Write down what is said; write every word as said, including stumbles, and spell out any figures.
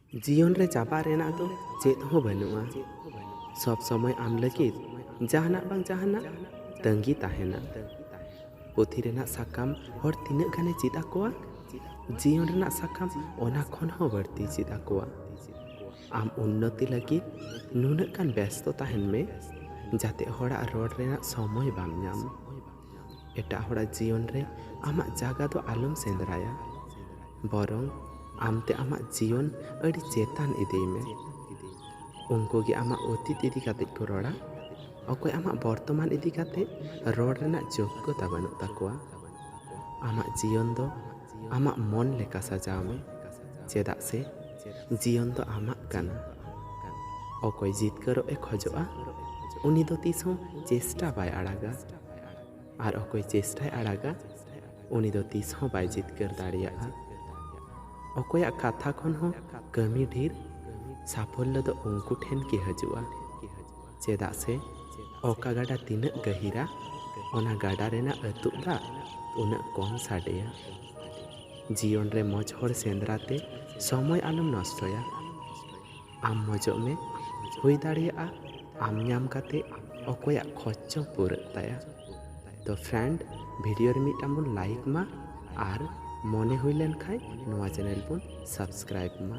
ᱡᱤᱭᱚᱱ ᱨᱮ ᱪᱟᱵᱟᱜ ᱨᱮᱱᱟᱜ ᱫᱚ ᱪᱮᱫ ᱦᱚᱸ ᱵᱟᱹᱱᱩᱜᱼᱟ᱾ ᱥᱚᱵ ᱥᱚᱢᱚᱭ ᱟᱢ ᱞᱟᱹᱜᱤᱫ ᱡᱟᱦᱟᱱᱟᱜ ᱵᱟᱝ ᱡᱟᱦᱟᱱᱟᱜ ᱛᱟᱺᱜᱤ ᱛᱟᱦᱮᱱᱟ᱾ ᱯᱩᱛᱷᱤ ᱨᱮᱱᱟᱜ ᱥᱟᱠᱟᱢ ᱦᱚᱲ ᱛᱤᱱᱟᱹᱜ ᱜᱟᱱᱮ ᱪᱮᱫ ᱟᱠᱚᱣᱟ, ᱡᱤᱭᱚᱱ ᱨᱮᱱᱟᱜ ᱥᱟᱠᱟᱢ ᱚᱱᱟ ᱠᱷᱚᱱ ᱦᱚᱸ ᱵᱟᱹᱲᱛᱤ ᱪᱮᱫ ᱟᱠᱚᱣᱟ᱾ ᱟᱢ ᱩᱱᱱᱚᱛᱤ ᱞᱟᱹᱜᱤᱫ ᱱᱩᱱᱟᱹᱜ ᱜᱟᱱ ᱵᱮᱥᱛᱚ ᱛᱟᱦᱮᱱ ᱢᱮ, ᱡᱟᱛᱮ ᱦᱚᱲᱟᱜ ᱨᱚᱲ ᱨᱮᱱᱟᱜ ᱥᱚᱢᱚᱭ ᱵᱟᱢ ᱧᱟᱢ᱾ ᱮᱴᱟᱜ ᱦᱚᱲᱟᱜ ᱡᱤᱭᱚᱱ ᱨᱮ ᱟᱢᱟᱜ ᱡᱟᱭᱜᱟ ᱫᱚ ᱟᱞᱚᱢ ᱥᱮᱸᱫᱽᱨᱟᱭᱟ, ᱵᱚᱨᱚᱝ ᱟᱢᱛᱮ ᱟᱢᱟᱜ ᱡᱤᱭᱚᱱ ᱟᱹᱰᱤ ᱪᱮᱛᱟᱱ ᱤᱫᱤᱭ ᱢᱮ᱾ ᱩᱱᱠᱩ ᱜᱮ ᱟᱢᱟᱜ ᱚᱛᱤᱛ ᱤᱫᱤ ᱠᱟᱛᱮ ᱠᱚ ᱨᱚᱲᱟ, ᱚᱠᱚᱭ ᱟᱢᱟᱜ ᱵᱚᱨᱛᱚᱢᱟᱱ ᱤᱫᱤ ᱠᱟᱛᱮ ᱨᱚᱲ ᱨᱮᱱᱟᱜ ᱡᱳᱜᱽᱜᱚᱛᱟ ᱵᱟᱹᱱᱩᱜ ᱛᱟᱠᱚᱣᱟ᱾ ᱟᱢᱟᱜ ᱡᱤᱭᱚᱱ ᱫᱚ ᱟᱢᱟᱜ ᱢᱚᱱ ᱞᱮᱠᱟ ᱥᱟᱡᱟᱣ ᱢᱮ, ᱪᱮᱫᱟᱜ ᱥᱮ ᱡᱤᱭᱚᱱ ᱫᱚ ᱟᱢᱟᱜ ᱠᱟᱱᱟ᱾ ᱚᱠᱚᱭ ᱡᱤᱛᱠᱟᱹᱨᱚᱜ ᱮ ᱠᱷᱚᱡᱚᱜᱼᱟ, ᱩᱱᱤ ᱫᱚ ᱛᱤᱥ ᱦᱚᱸ ᱪᱮᱥᱴᱟ ᱵᱟᱭ ᱟᱲᱟᱜᱟ, ᱟᱨ ᱚᱠᱚᱭ ᱪᱮᱥᱴᱟᱭ ᱟᱲᱟᱜᱟ, ᱩᱱᱤ ᱫᱚ ᱛᱤᱥ ᱦᱚᱸ ᱵᱟᱭ ᱡᱤᱛᱠᱟᱹᱨ ᱫᱟᱲᱮᱭᱟᱜᱼᱟ᱾ ᱚᱠᱚᱭᱟᱜ ᱠᱟᱛᱷᱟ ᱠᱷᱚᱱ ᱦᱚᱸ ᱠᱟᱹᱢᱤ ᱰᱷᱮᱨ ᱥᱟᱯᱷᱚᱞᱞᱚ ᱫᱚ ᱩᱱᱠᱩ ᱴᱷᱮᱱ ᱜᱮ ᱦᱤᱡᱩᱜᱼᱟ, ᱪᱮᱫᱟᱜ ᱥᱮ ᱚᱠᱟ ᱜᱟᱰᱟ ᱛᱤᱱᱟᱹᱜ ᱜᱟᱹᱦᱤᱨᱟ, ᱚᱱᱟ ᱜᱟᱰᱟ ᱨᱮᱱᱟᱜ ᱟᱹᱛᱩᱜ ᱫᱟᱜ ᱩᱱᱟᱹᱜ ᱠᱚᱢ ᱥᱟᱰᱮᱭᱟ᱾ ᱡᱤᱭᱚᱱ ᱨᱮ ᱢᱚᱡᱽ ᱦᱚᱲ ᱥᱮᱸᱫᱽᱨᱟ ᱛᱮ ᱥᱚᱢᱚᱭ ᱟᱞᱚᱢ ᱱᱚᱥᱴᱚᱭᱟ᱾ ᱟᱢ ᱢᱚᱡᱚᱜ ᱢᱮ, ᱦᱩᱭ ᱫᱟᱲᱮᱭᱟᱜᱼᱟ ᱟᱢ ᱧᱟᱢ ᱠᱟᱛᱮ ᱚᱠᱚᱭᱟᱜ ᱠᱷᱚᱡ ᱪᱚ ᱯᱩᱨᱟᱹᱜ ᱛᱟᱭᱟ᱾ ᱛᱚ friend, video ᱨᱮ ᱢᱤᱫᱴᱟᱝ ᱵᱚᱱ like ᱢᱟ, ᱟᱨ ᱢᱚᱱᱮ ᱦᱩᱭ ᱞᱮᱱ ᱠᱷᱟᱱ ᱱᱚᱣᱟ channel ᱵᱚᱱ subscribe ᱢᱟ᱾